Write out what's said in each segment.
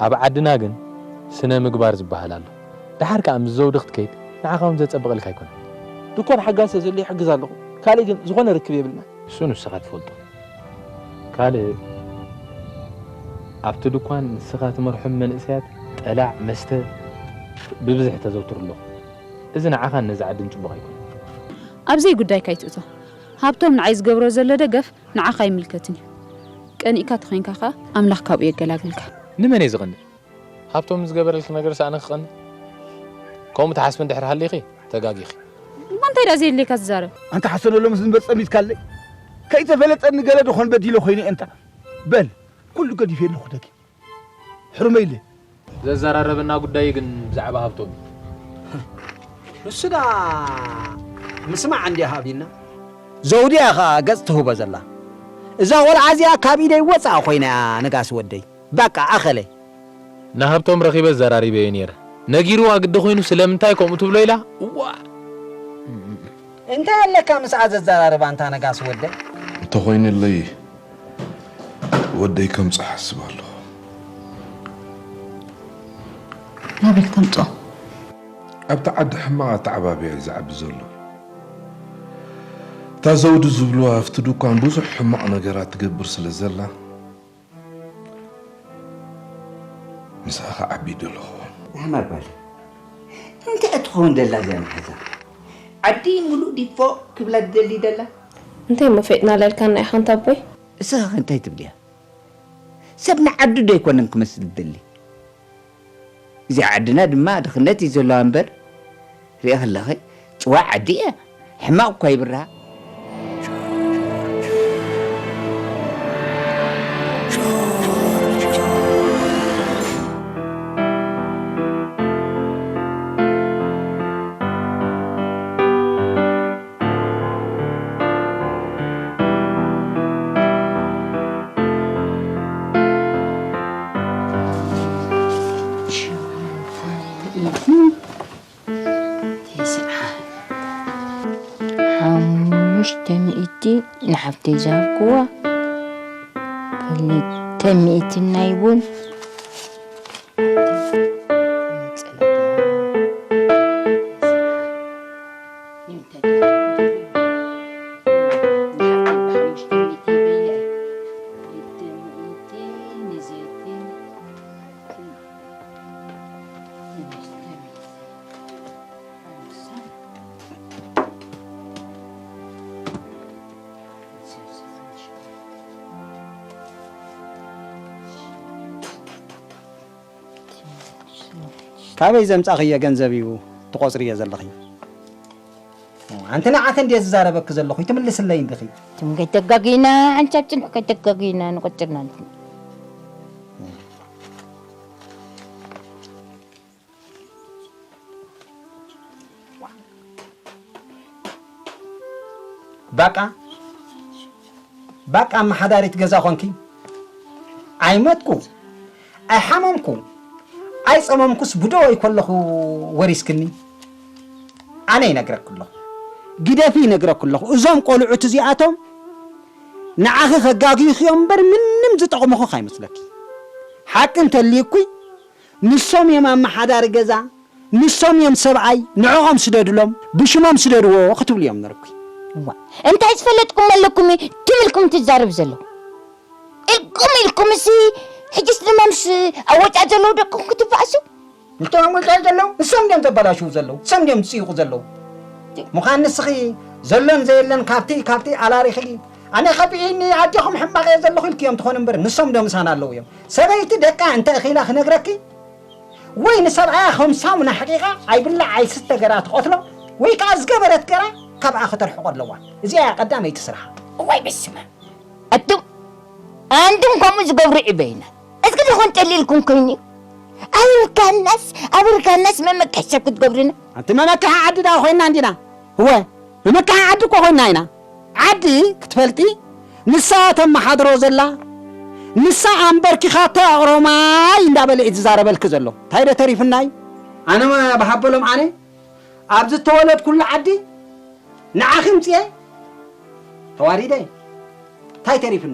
ኣብ ዓድና ግን ስነ ምግባር ዝበሃል ኣሎ። ደሓር ከኣ ምስ ዘውዲ ክትከይድ ንዓኻ እውን ዘጸብቐልካ ኣይኮነን። ድኳን ሓጋዝ ስለ ዘሎ ይሕግዝ ኣለኹ። ካልእ ግን ዝኾነ ርክብ የብልና። እሱ ንስኻ ትፈልጦ። ካልእ ኣብቲ ድኳን ንስኻ ትመርሖም መንእሰያት ጠላዕ መስተ ብብዝሒ ተዘውትሩ ኣለኹ። እዚ ንዓኻን ነዚ ዓድን ጽቡቕ ኣይኮነን። ኣብ ዘይጉዳይካ ኣይትእቶ። ሃብቶም ንዓይ ዝገብሮ ዘሎ ደገፍ ንዓኻ ኣይምልከትን እዩ። ቀኒእካ ተኾይንካ ኸኣ ኣምላኽ ካብኡ የገላግልካ። ንመን እየ ዝቐንእ? ሃብቶም ዝገበረልኪ ነገር ሰኣነ ክቐንእ? ከምኡ ትሓስቢ እንድሕር ሃሊኺ ተጋጊኺ። እሞ እንታይ ደኣ ዘየድልየካ ትዛረብ? ኣንታ ሓሰን ኣሎ ምስ ዝንበር ጸሚትካለይ? ከይተፈለጠኒ ገለ ደኾን በዲለ ኮይነ እንታ? በል፣ ኩሉ ገዲፈ ኣለኹ ደጊ። ሕርመይለ። ዘዘራረበና ጉዳይ ግን ብዛዕባ ሃብቶም እዩ። ንሱ ደኣ ምስማዕ እንድያ ሃቢና። ዘውዲ እያ ኸኣ ገጽ ትህቦ ዘላ። እዛ ቖልዓ እዚኣ ካብ ኢደይ ወጻኣ ኮይና እያ ነጋሲ ወደይ። ባቃ ኣኸለ። ንሃብቶም ረኺበ ዘራሪበዮ ነይረ። ነጊርዋ ግዲ ኮይኑ ስለምንታይ ከምኡ ትብሎ ኢላ? እዋ! እንታይ ኣለካ ምስኣ ዘዘራርባ ኣንታ ነጋሲ ወደይ? እንተኾይኑለይ ወደይ ከምጽእ ሓስብ ኣለኹ። ናበይ ክተምጽኦ? ኣብቲ ዓዲ ሕማቕ ኣተዓባብያ እዩ ዝዓቢ ዘሎ። እታ ዘውዲ ዝብልዋ ኣብቲ ድኳን ብዙሕ ሕማቕ ነገራት ትገብር ስለ ዘላ፣ ምስኣ ክዓቢ ደለኹ። ንሕና ጓል እንታይ እትኸውን ደላ እዚኣ መሓዛ? ዓዲ ምሉእ ዲፎ ክብላ ትደሊ ደላ? እንታይ እሞ ፈይጥና ለልካና ኢኻ ኣንታ ኣቦይ? እስኻ ከ እንታይ ትብልያ? ሰብ ንዓዱ ዶ ኣይኮነን ክመስል ዝደሊ? እዚኣ ዓድና ድማ ድኽነት እዩ ዘለዋ እምበር፣ ሪኢ ከለኺ ጽዋዕ ዓዲ እያ። ሕማቕ እኳ ይብርሃ። ሓሙሽተ ሚእቲ ንሓፍተይ ዝሃብክዋ፣ ክልተ ሚእቲ ናይ ቡን። ካበይ ዘምጻኽዮ ገንዘብ እዩ ትቖጽርዮ ዘለኺ? ኣንቲ ንዓኺ እንድየ ዝዛረበኪ ዘለኹ፣ ይትምልስለይ እንዲኺ። ትም ከይተጋጊና፣ ሓንሳብ ጽንሑ ከይተጋጊና ንቆጽርና ንሕና። ባቃ፣ ባቃ ኣመሓዳሪት ገዛ ኾንኪ። ኣይመትኩ፣ ኣይሓመምኩ፣ ኣይጸመምኩስ ብደወይ ከለኹ ወሪስክኒ። ኣነ ይነግረኪ ኣለኹ። ግደፊ ይነግረኪ ኣለኹ። እዞም ቆልዑት እዚኣቶም ንዓኺ ከጋግዩኺ እዮም እምበር ምንም ዝጠቕሙኺ ካይመስለኪ። ሓቂ እንተልዩኩይ ንሶም እዮም ኣመሓዳሪ ገዛ፣ ንሶም እዮም ሰብኣይ፣ ንዕኦም ስደዱሎም፣ ብሽሞም ስደድዎ ክትብሉ እዮም ነርኩ። እዋ፣ እንታይ ዝፈለጥኩም ኣለኩም ትም ኢልኩም ትዛረብ ዘለኹ? ኢልኩም ኢልኩም እሲ፣ ሕጅስ ድማ ምስ ኣብ ወጻእ ዘለዉ ደቅኹም ክትበኣሱ? ንቶም ኣብ ወጻእ ዘለዉ፣ ንሶም ድዮም ዘበላሽዉ ዘለዉ፣ ንሶም ድዮም ዝጽይቑ ዘለዉ። ምዃን ንስኺ ዘሎን ዘየለን ካብቲ፣ ካብቲ ኣላሪኺ፣ ኣነ ከፊእኒ ኣዴኹም ሕማቕ እየ ዘለኹ ኢልክዮም ትኾኑ እምበር፣ ንሶም ዶ ምሳና ኣለዉ እዮም። ሰበይቲ ደቃ እንተ እኺላ ክነግረኪ፣ ወይ ንሰብኣያ ከም ሳሙና ሓቂቓ ኣይብላዕ ኣይስተ ገራ ትቐትሎ፣ ወይ ከኣ ዝገበረት ገራ ካብኣ ከተርሕቖ ኣለዋ። እዚኣ እያ ቀዳመይቲ ስርሓ። እዋይ በስመ ኣብ። ኣቱም ኣንቱም ከምኡ ዝገብሩ ዕበይና። እስኪ ዝኾን ጠሊልኩም ኮይኑ እዩ። ኣበርካናስ፣ ኣበርካናስ መመክሒ ሰብ ክትገብሩና። ኣንቲ መመክሒ ዓዲ ደኣ ኮይና እንዲና። እወ፣ መመክሒ ዓዲ እኮ ኮይና ኢና። ዓዲ ክትፈልጢ፣ ንሳ ተመሓድሮ ዘላ፣ ንሳ ኣንበርኪኻታ ኣቕሮማይ እንዳበለ እዩ ዝዛረበልኪ ዘሎ። እንታይ ዶ ተሪፍናይ? ኣነ ብሃበሎም ኣነ፣ ኣብ ዝተወለድኩሉ ዓዲ ንዓኺ ምጽኤ ተዋሪደ። እንታይ ተሪፍኒ?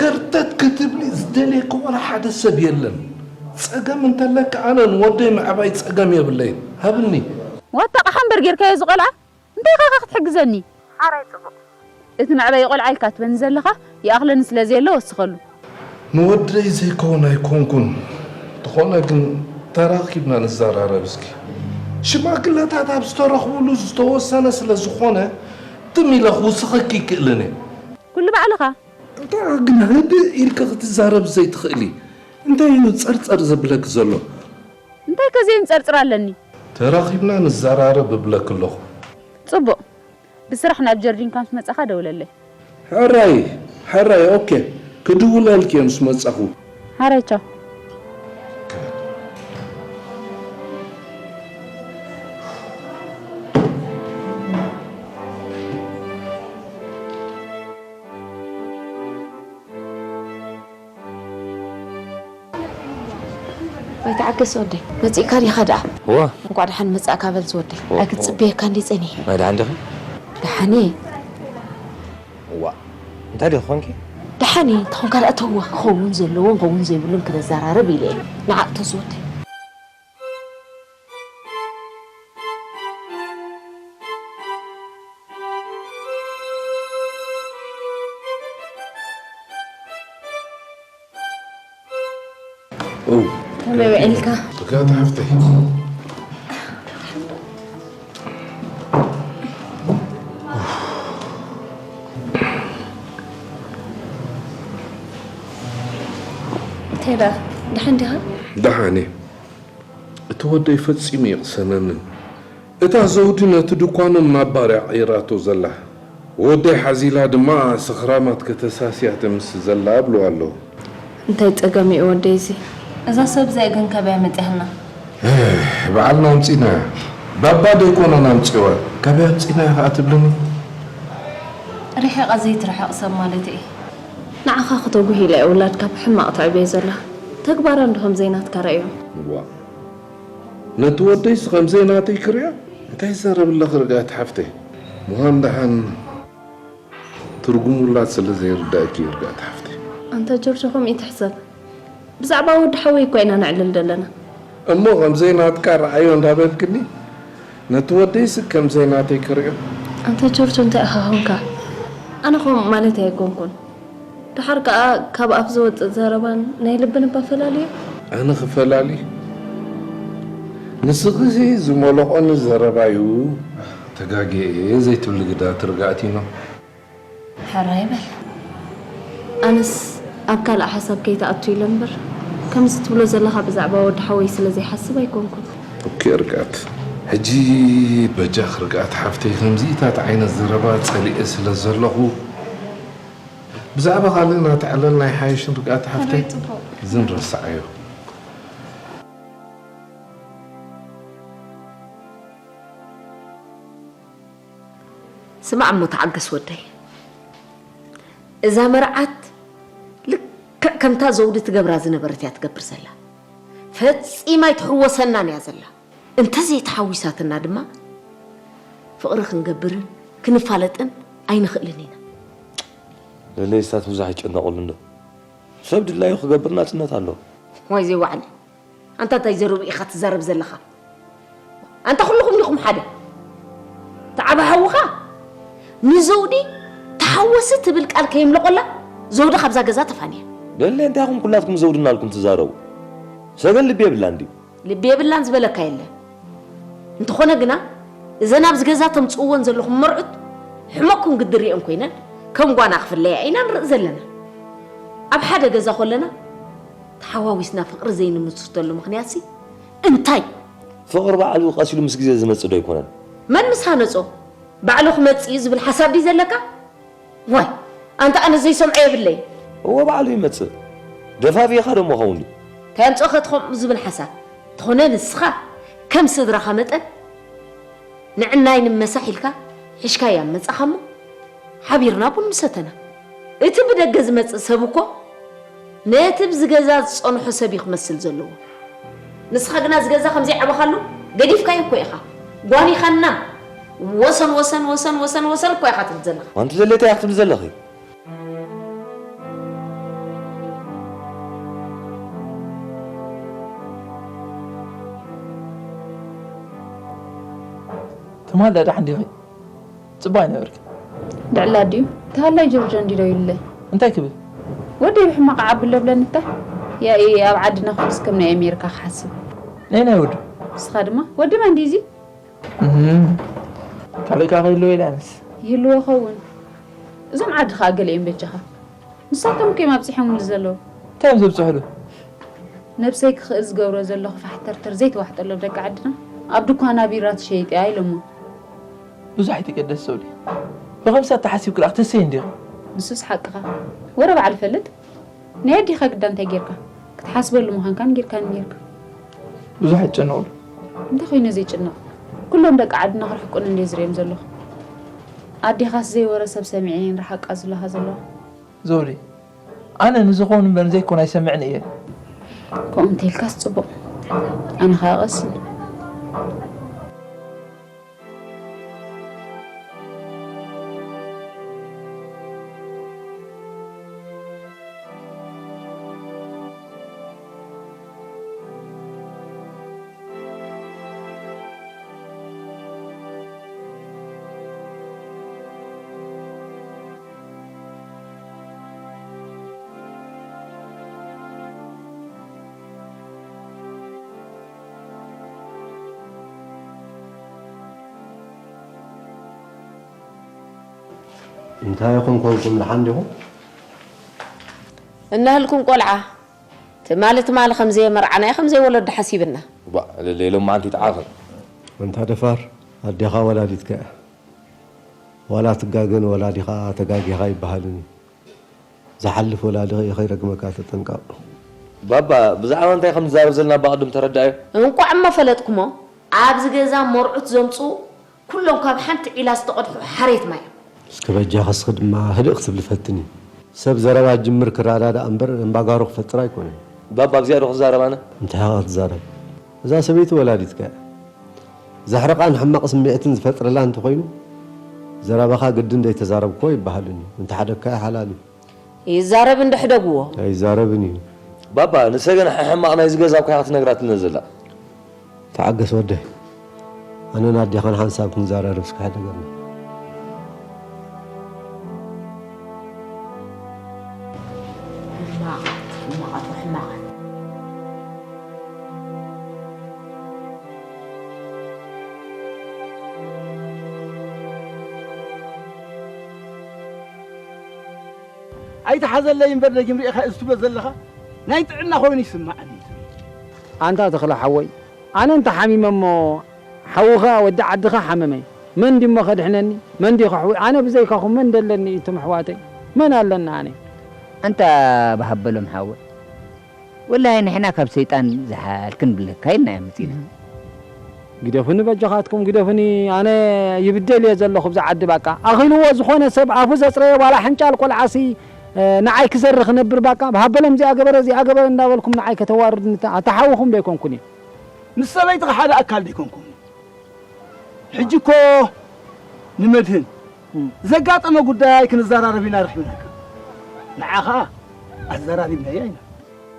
ከርተት ክትብሊ ዝደልየኪ ዋላ ሓደ ሰብ የለን። ጸገም እንተለካ ኣነ ንወደይ ምዕባይ ጸገም የብለይን። ሃብኒ። ዋታ ቃሓ እምበር ጌርካዮ ዝቆልዓ እንታይ ኢኻ ክትሕግዘኒ? ሓራይ ጽቡቕ። እቲ ምዕባይ ቆልዓ ኢልካ ትበኒ ዘለኻ ይኣኽለኒ ስለ ዘየለ ወስኸሉ። ንወደይ ዘይከውን ኣይኮንኩን። ተኾነ ግን ተራኺብና ንዘራረብ እስኪ። ሽማግለታት ኣብ ዝተረኽብሉ ዝተወሰነ ስለ ዝኾነ ትም ኢለ ክውስኸኪ ይክእልን እየ። ኩሉ ባዕልኻ። እንታይ ግን ህድእ ኢልኪ ክትዛረብ ዘይትኽእሊ? እንታይ እዩ ጸርጸር ዘብለኪ ዘሎ? እንታይ ከ ዘየንጸርጽር ኣለኒ? ተራኺብና ንዘራረብ እብለኪ ኣለኹ። ጽቡቕ። ብስራሕ ናብ ጀርዲንካ ምስ መጻኻ ደውለለይ። ሕራይ ሕራይ ኦኬ ክድውለልኪ እየ ምስ መጻኹ። ሕራይ ቻው። ወይ ተዓገስ ወደይ፣ መጺእካ ዲኻ ደኣ? እዋ። እንቋዕ ደሓን መጻእካ በል ዝወደይ። እዋ። ኣይክጽበየካ እንዲ ጸኒሐ። ናይ ደሓን ዲኺ? ደሓን እየ። እዋ። እንታይ ዲኺ ኾንኪ? ደሓን እየ፣ እንተኾንካ ደኣ ተዋ። ክኸውን ዘለዎን ክኸውን ዘይብሉን ክነዘራርብ ኢለ እየ። ንዓ እቶ ዝወደይ። ከመይ ውዒልካ? ብጋት ሓፍተይ። እንታይ ደኣ ደሓን ዲኻ? ደሓን እየ። እቲ ወደይ ፈጺሙ ይቕሰነንን። እታ ዘውዲ ነቲ ድኳኖም ናብ ባር እያ ቀይራቶ ዘላ። ወደይ ሓዚላ ድማ ሰኽራማት ከተሳስያ ተምስ ዘላ እብልዋ ኣለዉ። እንታይ ጸገም እዩ ወደይ እዚ? እዛ ሰብ እዚኣ ግን ካበይ ኣመጺኣና? ባዕልና ኣምጺእናያ። ባባ ደይኮና ኣምጺእዋ። ካበይ ኣምጺእናያ ከኣ ትብልኒ? ርሒቓ ዘይትርሕቕ ሰብ ማለት እየ። ንዓኻ ክተጉህ ኢላ እያ ውላድካ ብሕማቕ ተዕብዮ ዘላ። ተግባራ እንዶ ከም ዘይናትካ ረእዮም። ዋእ። ነቲ ወደይስ ከምዘይ ናተይ ክሪኣ? እንታይ ይዛረብ ኣለኺ ርግኣት ሓፍተይ? ምዃን ደሓን ትርጉም ውላድ ስለ ዘይርዳእኪ እዩ ርግኣት ሓፍተይ። ኣንታ ጆርጆ ከምኡ ኣይትሕሰብ። ብዛዕባ ወዲ ሓወይ እኳ ኢና ነዕልል ዘለና። እሞ ከምዘይ ናትካ ረኣዮ እንዳበልክኒ ነቲ ወደይስ ከምዘይ ናተይ ክሪኦ? ኣንታ ጆርጆ እንታይ ኢኻ ኾንካ? ኣነ ከምኡ ማለተይ ኣይኮንኩን። ደሓር ከኣ ካብ ኣፍ ዝወጽእ ዘረባን ናይ ልብን እባ ፈላልዮ። ኣነ ክፈላሊ? ንስኺሲ ዝመለቖኒ ዘረባዩ ተጋግየ እየ ዘይትብሊ ግዳ ትርጋእቲኖ። ሕራይ በል። ኣነስ ኣብ ካልእ ሓሳብ ከይትኣቱ ኢለ እምበር ከምዚ ትብሎ ዘለኻ ብዛዕባ ወዲ ሓወይ ስለ ዘይሓስብ ኣይኮንኩን። ኦኬ ርግኣት፣ ሕጂ በጃኺ ርግኣት ሓፍተይ ከምዚታት ዓይነት ዘረባ ጸሊኤ ስለ ዘለኹ ብዛዕባ ካልእ ናተዕለልና ይሓይሽ ርግኣት ሓፍተይ። እዚ ንረስዓዮ። ስማዕ እሞ ተዓገስ ወደይ። እዛ መርዓት ልክዕ ከምታ ዘውዲ ትገብራ ዝነበረት እያ ትገብር ዘላ። ፈጺማ ኣይትሕወሰናን እያ ዘላ። እንተዘይተሓዊሳትና ድማ ፍቕሪ ክንገብርን ክንፋለጥን ኣይንኽእልን ኢና። ለለይስታት ብዙሕ ኣይጨነቑሉ እንዶ። ሰብ ድላዩ ክገብር ናጽነት ኣለዎ። ዋይ ዘይወዓለ። ኣንታ እንታይ ዘረቡ ኢኻ ትዛረብ ዘለኻ? ኣንታ ኩልኹም ዲኹም ሓደ? እቲ ዓቢ ሓውኻ ንዘውዲ ተሓወሲ ትብል ቃል ከየምለቖላ ዘውዲ ካብዛ ገዛ ተፋንያ። ደለ እንታይ ኢኹም ኩላትኩም ዘውዲ እናልኩም ትዛረቡ? ሰገን ልቢ የብላን ድዩ? ልቢ የብላን ዝበለካ የለን። እንተኾነ ግና እዘን ኣብዚ ገዛ ተምጽእወን ዘለኹም መርዑት ሕመኩም ግዲ ሪአን ኮይነን ከም ጓና ክፍለያ ኢና ንርኢ ዘለና። ኣብ ሓደ ገዛ ኮለና ተሓዋዊስና ፍቕሪ ዘይንምስርተሉ ምኽንያትሲ እንታይ? ፍቕሪ ባዕሉ ቀስ ኢሉ ምስ ግዜ ዝመጽእ ዶ ኣይኮነን? መን ምስ ሃነጾ? ባዕሉ ክመጽእ እዩ ዝብል ሓሳብ ድዩ ዘለካ? ዋይ፣ ኣንታ ኣነ ዘይሰምዖ የብለይን። እወ ባዕሉ ይመጽእ። ደፋፊእኻ ዶ እሞ ኸውን ድዩ? እንታይ ኣምጽኦኸ እቲ ከምኡ ዝብል ሓሳብ? እንተኾነ ንስኻ ከም ስድራኻ መጠን ንዕናይ ንመሳሕ ኢልካ ሒሽካያ ምመጻኻ እሞ ሓቢርና ቡን ምሰተና። እቲ ብደገ ዝመጽእ ሰብ እኮ ነቲ ኣብዚ ገዛ ዝጸንሖ ሰብ እዩ ክመስል ዘለዎ። ንስኻ ግና እዚ ገዛ ከም ዘይዓበኻሉ ገዲፍካዮ እኮ ኢኻ። ጓኒኻና ወሰን ወሰን ወሰን ወሰን ወሰን እኮ ኢኻ ትብል ዘለኻ። ኣንቲ ለለይ እንታይ ኢኺ ክትብሊ ዘለኺ? ትማል ዳዳ ሓንዲኺ ጽባይ ነበርክ። ድዕላ ድዩ? ተሃላይ ጆርጆ እንዲዶ ይለ። እንታይ ክብል? ወደይ ብሕማቕ ዓብሎ ብለኒ እታ። ያኢ ኣብ ዓድና ኩሉስ ከም ናይ ኣሜሪካ ክሓስብ። ናይ ናይ ወዱ። ንስኻ ድማ ወዲ መን ድዩ እዚ? ካልእካ ከይለዎ ኢለ ኣነስ። ይህልዎ ኸውን። እዞም ዓዲ ከዓ ገለ እዮም በጃኻ። ንሳቶም እኮ እዮም ኣብፂሖምሉ ዘለዉ። እንታይ እዮም ዘብፅሑሉ? ነብሰይ ክኽእል ዝገብሮ ዘለኹ ፋሕተርተር ዘይተዋሕጠሎም ደቂ ዓድና ኣብ ድኳና ቢራ ትሸይጥ እያ ኢሎሞ። ብዙሕ ኣይትገደስ ዘውዲ። ብኸምሳ ተሓሲብኪ ደኣ ክትህሰይ እንዲኺ። ንሱስ ሓቅኻ። ወረ በዓል ፈልጥ። ናይ ኣዴኻ ግዳ እንታይ ጌርካ? ክትሓስበሉ ምዃንካ ነጊርካኒ ኔርካ። ብዙሕ ኣይትጨነቕሉ። እንታይ ኮይነ ዘይጭነቕ? ኩሎም ደቂ ዓድና ክርሕቁኒ እንድየ ዝርእዮም ዘለኹ። ኣዴኻስ ዘይወረ ሰብ ሰሚዐ እየን ረሓቃ ዝብላኻ ዘለኹ። ዘውዲ፣ ኣነ ንዝኸውን እምበር ንዘይኮን ኣይሰምዕን እየ። ከምኡ እንተኢልካስ ጽቡቕ። ኣነ ኸኣ ቀስን። እንታይ ኢኹም ኮንኩም ደሓን ዲኹም? እነህልኩም ቆልዓ ትማሊ ትማሊ ከምዘየመርዓናዮ ከምዘይወለዱ ሓሲብና። ባ ለይሎም መዓልቲ ይጥዓኸ። ኣንታ ደፋር ኣዴኻ ወላዲትካ እያ። ዋላ ትጋገ ንወላዲኻ ተጋጊኻ ኣይበሃልን እዩ። ዝሓልፍ ወላዲ ከይረግመካ ተጠንቀቕ። ባባ ብዛዕባ እንታይ ከም ንዛረብ ዘለና እባ ቅድም ተረድኣዮ። እንቋዕ እሞ ፈለጥኩሞ ኣብዚ ገዛ መርዑት ዘምጽኡ ኩሎም ካብ ሓንቲ ዒላ ዝተቐድሑ ሓሬት ማይ እዮም። እስከ በጃኺ እስኺ ድማ ህድእ ክትብሊ ፈትኒ። ሰብ ዘረባ ክጅምር ክረዳዳእ እምበር ኣምባጓሮ ክፈጥር ኣይኮነን። ባባ ኣብዚኣ ዶ ክዛረብ ኣነ? እንታይ ኢኻ ክትዛረብ? እዛ ሰበይቲ ወላዲትካ እያ። ዘሕርቓን ሕማቕ ስምዒትን ዝፈጥረላ እንተኾይኑ ዘረባኻ ግድን ደይተዛረብክዎ ኣይበሃልን እዩ። እንተሓደግካዮ ሓላል እዩ። ይዛረብ እንዶ ሕደግዎ። ኣይዛረብን እዩ። ባባ ንሰገን ሕሕማቕ ናይዚ ገዛ እኮ እያ ክትነግራ ትነ ዘላ። ተዓገስ ወደይ፣ ኣነን ኣዴኻን ሓንሳብ ክንዘራረብ እስከ ሕደገልና። ሕማቓት ሕማቓት ሕማቓት። ኣይትሓዘለይ እምበር ደጊም ርኢኻ እዚ ትብሎ ዘለኻ ናይ ጥዕና ኮይኑ ይስማዓኒ እዩ። ኣንታ ተኽለ ሓወይ ኣነ እንተ ሓሚመ እሞ ሓውኻ ወዲ ዓድኻ ሓመመ መን ድሞ ከድሕነኒ መን ድዩ ከሕዊ ኣነ ብዘይካኹም መን ደለኒ እቶም ኣሕዋተይ መን ኣለኒ ኣነ። ኣንታ ብሃበሎም ሓወይ ወላሂ ንሕና ካብ ሰይጣን ዝሓል ክንብለካ ኢልና ኢና መጺና። ግደፉኒ በጃኻትኩም ግደፉኒ ኣነ ይብደል እየ ዘለኹ ብዛ ዓዲ ባቃ ኣኺልዎ ዝኾነ ሰብ ኣፉ ዘጽረየ ዋላ ሕንጫል ቆልዓሲ ንዓይ ክዘሪ ክነብር ባቃ ብሃበሎም እዚኣ ገበረ እዚኣ ገበረ እንዳበልኩም ንዓይ ከተዋርዱኒ ኣታ ሓውኹም ዶ ኣይኮንኩን እየ ምስ ሰበይትኺ ሓደ ኣካል ዶ ኣይኮንኩም ሕጂ እኮ ንመድህን ዘጋጠመ ጉዳይ ክንዘራረብ ኢና ረኺብናካ ንዓ ኸዓ ኣዘራሪብናያ ኢና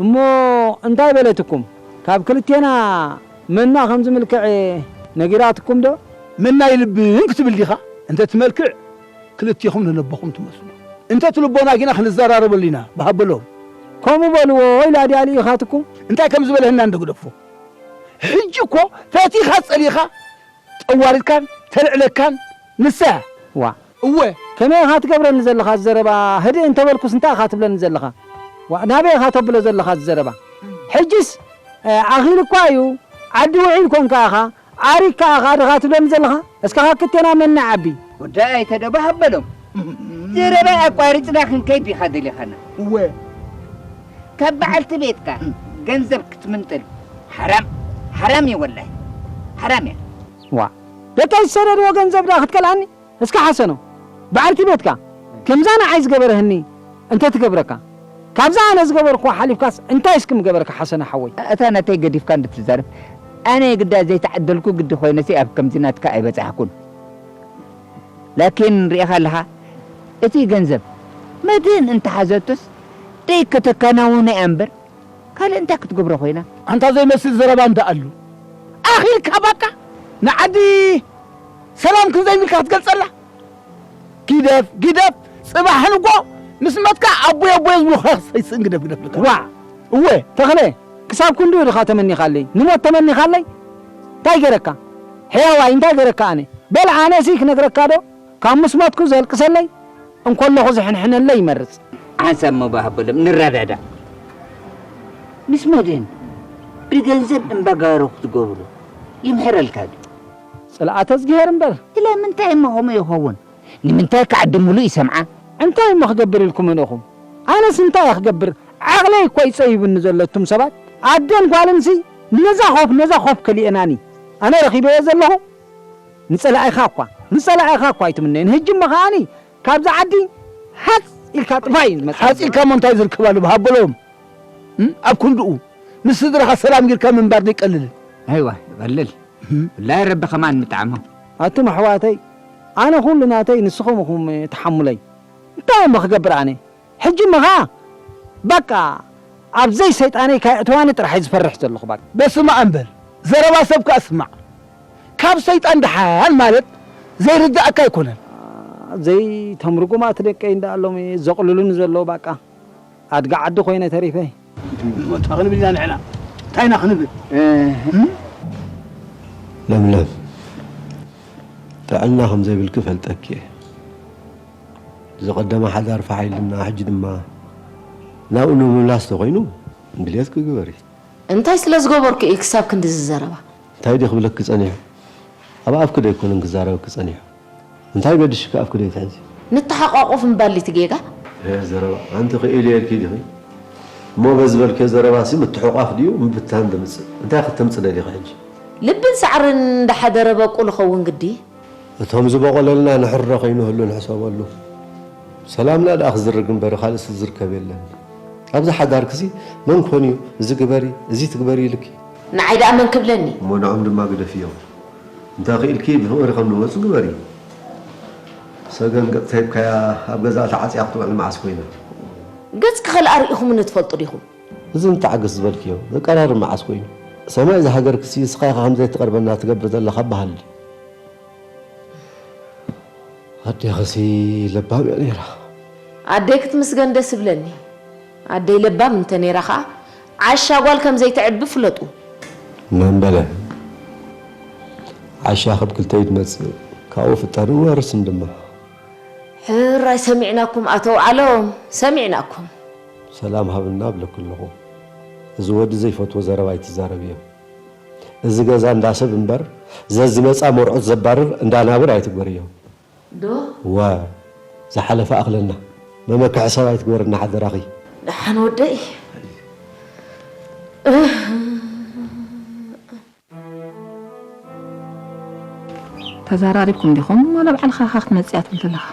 እሞ እንታይ በለትኩም? ካብ ክልቴና መና ከም ዝምልክዕ ነጊራትኩም ዶ? መና ይልብን ክትብል ዲኻ? እንተ ትመልክዕ ክልቴኹም ነነቦኹም ትመስሉ። እንተ ትልቦና ጊና ክንዘራረበሉ ኢና ብሃበሎም። ከምኡ በልዎ ኢላ ድያ ልኢኻትኩም? እንታይ ከም ዝበለህና እንዶ ግደፎ። ሕጂ እኮ ፈቲኻ ጸሊኻ ጠዋሪድካን ተልዕለካን ንሳ እያ። ዋእ እወ ከመይ ኢኻ ትገብረኒ ዘለኻ እዚ ዘረባ ህድእ እንተበልኩስ እንታይ ኢኻ ትብለኒ ዘለኻ ዋእ ናበይ ኢኻ ተብሎ ዘለኻ እዚ ዘረባ ሕጅስ ኣኺሉ እኳ እዩ ዓዲ ውዒል ኮንካ ኢኻ ዓሪግካ ኢኻ ድኻ ትብለኒ ዘለኻ እስካኻ ክቴና መን ንዓቢ ጉዳይ ኣይተደባህ ኣበሎም ዘረባ ኣቋሪፅና ክንከይድ ዲኻ ደሊኻና እወ ካብ በዓልቲ ቤትካ ገንዘብ ክትምንጥል ሓራም ሓራም እዩ ወላሂ ሓራም እያ ዋ ደቀይ ዝሰደድዎ ገንዘብ ድኣ ክትከልኣኒ እስከ ሓሰኖ በዓልቲ ቤትካ ከምዛ ንዓይ ዝገበረህኒ እንተ ትገብረካ ካብዛ ኣነ ዝገበርክዋ ሓሊፍካስ እንታይ እስኪ ምገበርካ ሓሰነ ሓወይ እታ ናተይ ገዲፍካ እንድትዛረብ ኣነ ግዳ ዘይተዓደልኩ ግዲ ኮይነሲ ኣብ ከምዚ ናትካ ኣይበጻሕኩን ላኪን ሪኢኻ ኣለኻ እቲ ገንዘብ መድህን እንተሓዘቱስ ደይ ከተከናውነ እያ እምበር ካልእ እንታይ ክትገብሮ ኮይና ኣንታ ዘይመስል ዘረባ እንዳ ኣሉ ኣኺልካ ባቃ ንዓዲ ሰላም ክንዘይብልካ ክትገልጸላ? ግደፍ፣ ግደፍ፣ ጽባሕ ንጎ ምስ መትካ ኣቦይ ኣቦይ ዝብሉኻ ክሰይስእን ግደፍ፣ ግደፍ፣ ግደፍ። ዋ! እወ፣ ተኽለ፣ ክሳብ ክንድኡ ድኻ ተመኒኻለይ? ንሞት ተመኒኻለይ? እንታይ ገረካ? ሕያዋይ፣ እንታይ ገረካ ኣነ? በል ኣነሲ ክነግረካ ዶ? ካብ ምስ ሞትኩ ዘልቅሰለይ፣ እንኮለኹ ዝሕንሕነለይ ይመርጽ። ሓንሳብ እሞ ባህ በሎም፣ ንረዳዳእ። ምስ መድህን ብገንዘብ እምበጋሮ ክትገብሮ ይምሕረልካ ድዩ? ጽልኣተ እግዚኣብሔር እምበር። ስለምንታይ እሞ ከምኡ ይኸውን? ንምንታይ ከ ዓዲ ምሉእ ይሰምዓ? እንታይ እሞ ክገብር ኢልኩም እንኹም? ኣነስ እንታይ እየ ክገብር? ዓቕለይ እኮ እዩ ጸቢቡኒ ዘሎ እቱም ሰባት። ኣደን ጓልንሲ ነዛ ኮፍ ነዛ ኮፍ ከሊአናኒ። ኣነ ረኺበዮ ዘለኹ ንጸላኢኻ እኳ፣ ንጸላኢኻ እኳ ኣይትምነዮን። ህጂ እሞ ከኣኒ ካብዛ ዓዲ ሃጽ ኢልካ ጥፋእ እዩ ዝመጽእ። ሓጺልካ እሞ እንታይ ዝርከብ ኣሎ? ሃበሎም። እም? ኣብ ክንድኡ ምስ ስድራኻ ሰላም ጌርካ ምንባር ዘይቀልልን። ኣይዋ፣ ይቐልል። እም? ብላይ ረቢ ከማን ምጥዓሞ። ኣቱም ኣሕዋተይ፣ ኣነ ኩሉ ናተይ ንስኹም ኢኹም ተሓሙለይ። እንታይ እሞ ክገብር ኣነ? ሕጂ እሞ ኸኣ በቃ ኣብ ዘይሰይጣነይ ካየእተዋኒ ጥራሕ እየ ዝፈርሕ ዘለኹ በቃ። በስመ ኣብ በል። ዘረባ ሰብ ከኣ ስማዕ። ካብ ሰይጣን ደሓን ማለት ዘይርድኣካ ኣይኮነን። ዘይተምርጉማ እቲ ደቀይ እንዳ ኣሎም ዘቕልሉኒ ዘለዉ በቃ። ኣድጋ ዓዲ ኮይነ ተሪፈ። እንታይ ክንብል ኢና ንሕና? እንታይ ኢና ክንብል? ለምለም፣ ጥዕና ከም ዘይብልኪ ፈልጠኪ እየ። ዝቐደመ ሓዳር ፋሕ ኢልና፣ ሕጂ ድማ ናብኡ ንምምላስ ተኾይኑ ድልየትኪ ግበሪ። እንታይ ስለ ዝገበርኩ እዩ ክሳብ ክንድዚ ዘረባ? እንታይ ድዩ ክብለኪ ጸኒሑ? ኣብ ኣፍኪ ዶ ኣይኮነን ክዛረበኪ ጸኒሑ? እንታይ ገዲሽኪ ኣፍኪ ዶ ይትሕዚ? ንተሓቋቆፍ ምባል እቲ ጌጋ? እ፣ ዘረባ። ኣንቲ ክኢል እየ ኢልኪ ዲኺ? እሞ በዚ ዝበልክዮ ዘረባሲ ምትሕቋፍ ድዩ ምብትታን ዘምጽእ? እንታይ ከተምጽእ ደሊኺ ሕጂ? ልብን ሳዕርን እንዳሓደረ በቁል ኸውን ግዲ። እቶም ዝበቖለልና ንሕሮ ከይንህሉ ንሕሰበሉ። ሰላምና ደኣ ክዝርግ እምበር ካልእስ ዝርከብ የለን። ኣብዚ ሓዳርክሲ መን ኮን እዩ እዚ ግበሪ፣ እዚ ትግበሪ ኢልኪ? ንዓይ ደኣ መን ክብለኒ? እሞ ንዖም ድማ ግደፍዮም። እንተ ክኢልኪ ብፍቕሪ ከም ንወጹ ግበሪ። ሰገን ገጽ ተሂብካያ ኣብ ገዛ ተዓጽያ ክትውዕል መዓስ ኮይና? ገጽኪ ከልኣ ርኢኹምኒ ትፈልጡ ዲኹም? እዚ ንተዓገስ ዝበልክዮ ዘቀራርብ መዓስ ኮይኑ? ሰማይ ዝሃገርክሲ እስኻ ኢኻ ከም ዘይትቐርበና ትገብር ዘለኻ በሃሊ። ኣዴኽሲ ለባም እያ ነይራ። ኣደይ ክትምስገን ደስ ይብለኒ። ኣደይ ለባም እንተ ነይራ ኸኣ ዓሻ ጓል ከም ዘይተዕቢ ፍለጡ። መን በለ? ዓሻ ካብ ክልተ እዩ ዝመጽእ፣ ካብኡ ፍጠርን ወርስን ድማ። ሕራይ ሰሚዕናኩም ኣቶ ውዓሎም፣ ሰሚዕናኩም። ሰላም ሃብና እብለኪ ኣለኹ። እዚ ወዲ ዘይፈትዎ ዘረባ ኣይትዛረብዮ። እዚ ገዛ እንዳ ሰብ እምበር፣ ዘዝመጻ መርዑት ዘባርር እንዳናብር ኣይትግበርዮ። ዶ? ዋ፣ ዝሓለፈ ኣኽለና። መመክሒ ሰብ ኣይትግበርና ሓደራኺ። ደሓን ወደይ። ተዘራሪብኩም ዲኹም? ዋላ ባዕልኻ ኢኻ ክትመጽእ እያ ትብል ዘለኻ?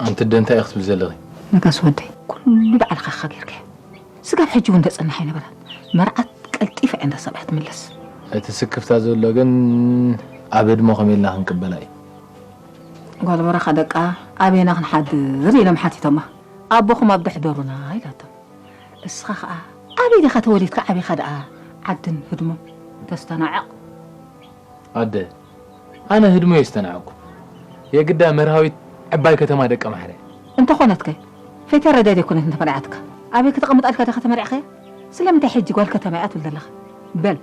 ኣንቲ ኣደ እንታይ ኢኺ ክትብሊ ዘለኺ? ነጋስ ወደይ፣ ኩሉ ባዕልኻ ኢኻ ጌርካዮ። ስጋብ ሕጂ እውን ተጸናሕ ኣይነበረን። መርዓት ቀልጢፋ እያ እንዳ ሰብኣያ ትምለስ። እቲ ስክፍታ ዘሎ ግን ኣብ ህድሞ ከመይ ኢልና ክንቅበላ እዩ። ጓል በረኻ ደቃ ኣበየና ክንሓድር ኢሎም ሓቲቶማ። ኣቦኹም ኣብ ዶ ሕደሩና ኢላቶም። እስኻ ኸኣ ኣበይ ዲኻ ተወሊድካ ዓቢኻ ደኣ ዓድን ህድሞን ተስተናዕቕ? ኣደ፣ ኣነ ህድሞ እየ ዝተናዕቕኩ። የግዳ መርሃዊት ዕባይ ከተማ ደቀ ማሕረ። እንተኾነትከ ፈትያ ረዳይ ደይኮነት እንተመርዓትካ? ኣበይ ክተቐምጣልካ ዲኻ ተመርዕኻያ? ስለምንታይ ሕጂ ጓል ከተማ እያ ትብል ዘለኻ? በል፣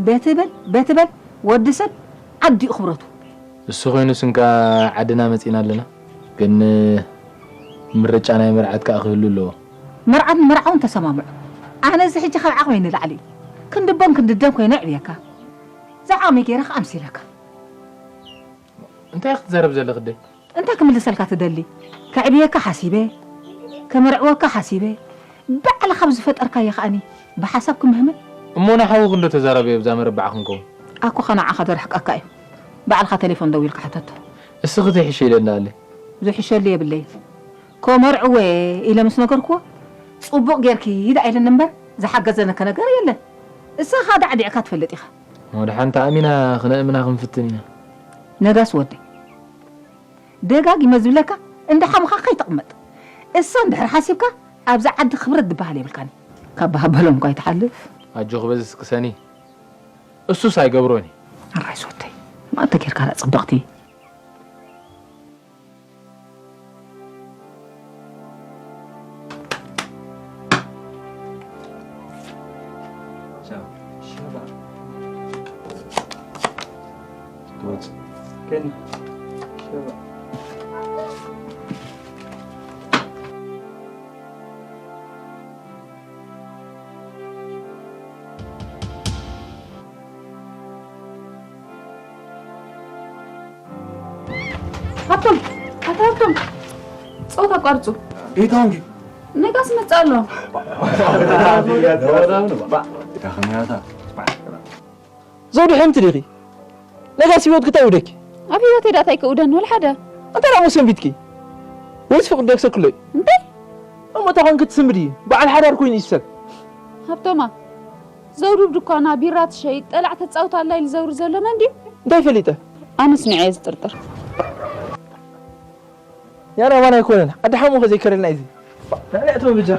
በቲ በል፣ በቲ በል፣ ወዲ ሰብ ዓዲኡ ክብረቱ። እሱ ኮይኑስ እንካ ዓድና መጺና ኣለና። ግን ምርጫ ናይ መርዓት ከኣ ክህሉ ኣለዎ። መርዓት ንመርዓውን ተሰማምዑ። ኣነ እዚ ሕጂ ካብ ዓቕመይ ንላዕሊ እዩ። ክንዲ ኣቦን ክንዲ ኣደን ኮይነ ኣዕብየካ። ዝዓቕመይ ገይረ ከኣ ኣምሲለካ። እንታይ ክትዛረብ ዘለኺ ኣደይ? እንታይ ክምልሰልካ ትደሊ? ከዕብየካ ሓሲበ፣ ከመርዕወካ ሓሲበ፣ ባዕልኻ ኣብ ዝፈጠርካዮ ከኣኒ ብሓሳብ ክምህምን። እሞ ንሓውኺ እንዶ ተዛረብዮ ብዛ መረባዕ ክንከውን። ኣኮ ኸ ንዓኻ ዶ ርሕቀካ እዩ? ባዕልኻ ቴሌፎን ደዊልካ ሕተቶ። እስኺ ዘይሕሸ ኢለኒ ኣለ። ዝሕሸሉ የብለይን። ከመርዕወ ኢለ ምስ ነገርክዎ፣ ጽቡቕ ጌርኪ ደኣ ኢለኒ እምበር፣ ዝሓገዘነከ ነገር የለን። እሳ ኸኣ ዳዕዲዕካ ትፈልጥ ኢኻ። ወደ ሓንቲ ኣሚና ክነእምና ክንፍትን ኢና። ነጋስ ወደይ፣ ደጋጊመ ዝብለካ፣ እንዳ ሓሙኻ ከይትቕመጥ። እሳ እንድሕር ሓሲብካ፣ ኣብዛ ዓዲ ክብረት ዝበሃል የብልካን እዩ። ካብ በሃበሎም እኳ ኣይትሓልፍ። ኣጆኺ በዚስ ቅሰኒ። እሱስ ኣይገብሮን እዩ። ኣራይ ዝወደይ፣ ማእንተ ጌርካ ደኣ ጽብቕቲ። ሸባ። ትወጽእ። ግን ሸባ። ሃብቶም፣ ኣታ ሃብቶም፣ ጸወታ ኣቋርጹ። ቤታውን ግን ነጋስ መጽእ ኣሎ። ዳኸመያታ ዘውዱ ሕምቲ ዲኺ? ነጋስ ህይወት ክታይ ውደኪ? ኣብ ህይወተይ ዳእታይ ከውደን ወላ ሓደ። እንተ ደኣ መሰንቢትኪ ወይስ ፍቕዲ ክሰክሎ እዩ? እንታይ? እሞ እታ ኾንኪ ትስምዲ በዓል ሓዳር ኮይኑ እዩ ሰብ። ሃብቶማ፣ ዘውዱ ድኳና ቢራ ትሸይጥ ጠላዕ ተጻውት ኣላ ኢሉ ዘውሪ ዘሎ መን ድዩ? እንታይ ፈሊጠ? ኣነስ ንዐየ ዝጥርጥር። ያራ ዋና ኣይኮነን ኣድሓሙ ከዘይከረልና እዚ ንዕቶ ብጃ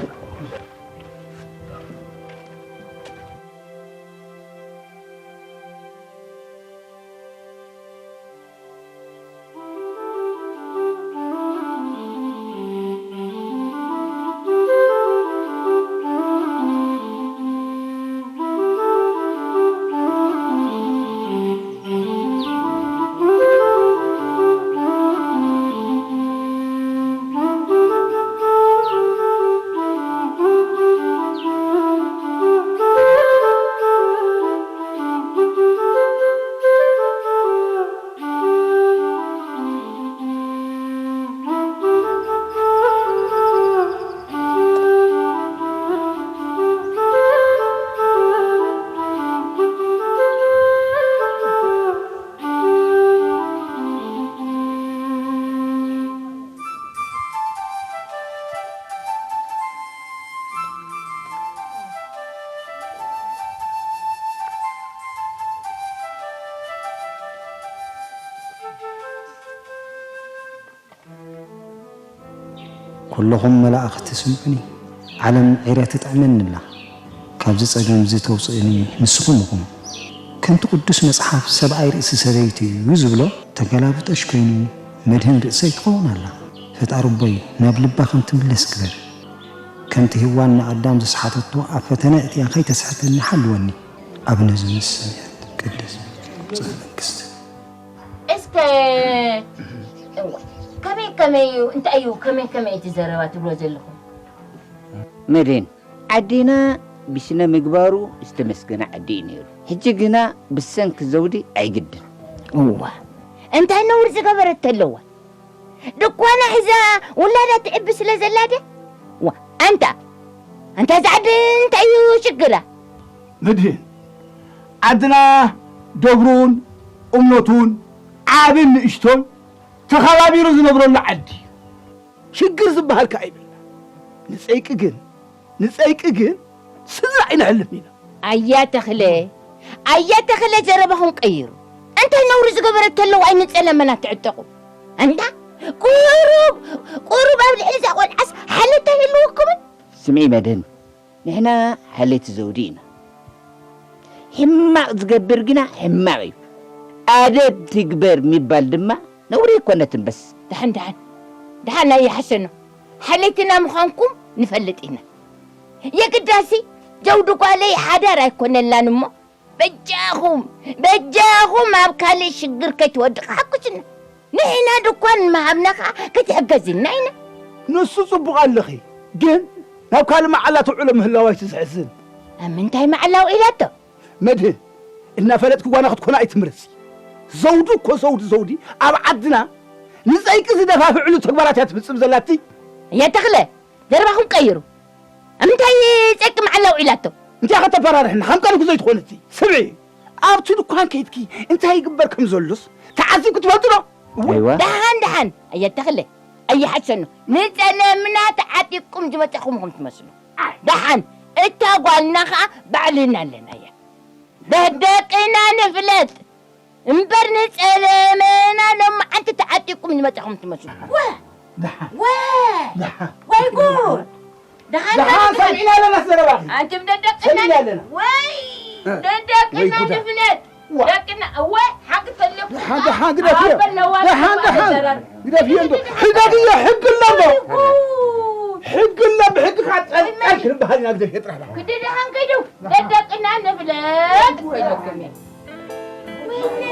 ኩለኹም መላእኽቲ ስምዑኒ፣ ዓለም ዒረ ትጥዕመኒ ኣላ። ካብዚ ጸገም እዚ ተውጽእኒ ንስኹም ኢኹም። ከምቲ ቅዱስ መጽሓፍ ሰብኣይ ርእሲ ሰበይቱ እዩ ዝብሎ፣ ተገላብጦሽ ኮይኑ መድህን ርእሰይ ትኸውን ኣላ። ፈጣሪ ኣቦይ ናብ ልባ ከም ትምለስ ግበር። ከምቲ ሄዋን ንኣዳም ዝሰሓተቶ ኣብ ፈተነ እትያ ከይተስሕተኒ ሓልወኒ። ኣቡነ ዘበሰማያት ቅድስ ትምጻእ መንግስትከ። እስከ እዋ፣ ከመይ ከመይ እዩ እንታይ እዩ ከመይ ከመይ እቲ ዘረባ ትብሎ ዘለኹም? መድህን ዓዲና ብስነ ምግባሩ ዝተመስገነ ዓዲ እዩ ነይሩ። ሕጂ ግና ብሰንኪ ዘውዲ ኣይግድን። እዋ እንታይ ነውሪ ዝገበረት ተለዋ ድኳና ሒዛ ውላዳ ትዕቢ ስለ ዘላ ድያ? ዋ ኣንታ ኣንታ እዛ ዓዲ እንታይ እዩ ሽግራ? መድህን ዓድና ደብሩን እምነቱን ዓብን ንእሽቶን ተኸባቢሩ ዝነብረሉ ዓዲ እዩ። ሽግር ዝበሃል ከኣ የብልና። ንጸይቂ ግን ንጸይቂ ግን ስድራ ኣይነሕልፍን ኢና። ኣያ ተኽለ ኣያ ተኽለ ዘረባኹም ቀይሩ። እንታይ ነውሪ ዝገበረት ተለዋይ ንጸለመና ትዕጠቑ? ኣንታ ቁሩብ ቁሩብ ኣብ ልዕሊ እዛ ቆልዓስ ሓለታ የልወኩምን? ስምዒ መድህን ንሕና ሓለይቲ ዘውዲ ኢና። ሕማቕ ዝገብር ግና ሕማቕ እዩ። ኣደብ ትግበር ሚባል ድማ ነውሪ ኣይኮነትን በስ። ደሓን ደሓን ደሓን ኣይሓሸኖ ሓለይትና ምዃንኩም ንፈልጥ ኢና። የግዳሲ ዘውዲ ጓለይ ሓዳር ኣይኮነላን እሞ በጃኹም በጃኹም ኣብ ካልእ ሽግር ከይትወድቕ ሓኩሽና። ንሕና ድኳን ምሃብና ኸኣ ክትሕገዝና ኢና። ንሱ ጽቡቕ ኣለኺ ግን ናብ ካልእ መዓላ ትውዕሎ ምህላዋ እዩ ዘሕዝን። ኣብ ምንታይ መዓላ ውዒላቶ? መድህን እናፈለጥኪ ጓና ክትኮና ኣይትምረጺ። ዘውዲ እኮ ዘውዲ ዘውዲ ኣብ ዓድና ንጸይቂ ዝደፋፍዕሉ ተግባራት እያ ትፍጽም ዘላቲ። ኣያ ተኽለ ዘረባኹም ቀይሩ። ኣብ ምንታይ ጸቂ መዓላ ውዒላቶ? እንታይ ከተፈራርሕና ከም ቀደምኪ ዘይትኾኒ እቲ። ስምዒ ኣብቲ ድኳን ከይድኪ እንታይ ይግበር ከም ዘሎስ ተዓዚብኪ ትፈልጢ ዶ? እወ። ደሓን ደሓን ኣየ ተኽለ ኣይሓሰኑ ንጸለምና ተዓጢቕኩም ዝመጻኹም ኢኹም ትመስሉ። ደሓን እታ ጓልና ኸኣ ባዕልና ኣለናያ። ደደቂና ንፍለጥ እምበር ንጸለመና ሎማዓንቲ ተዓጢቕኩም ዝመጻኹም ትመስሉ። ወ ደሓን ወ ደሓን ወይ ጉድ ደሓን ደሓን ማለት ሰሚዕና ኣለና ዘረባኺ ኣንቱም ደደቅና ሰሚዕና ኣለና ወይ ደደቅና ወይ ጉዳ። ንፍለጥ ዋ። ደቅና እወ ሓቂ ተለኩ ደሓን ደሓን ግደፍዮ ደሓን ደሓን ግደፍዮ እንዶ ሕደግዮ ሕጊ ኣሎ እንዶ ሕጊ ኣሎ ብሕጊ ካጠልቀል ክንበሃል ኢና ብዘይ ጥራሕ ደኣ። ክዲ ደሓን ከይዱ ደደቅና ንፍለጥ ኢለኩም እየ። ወይኔ!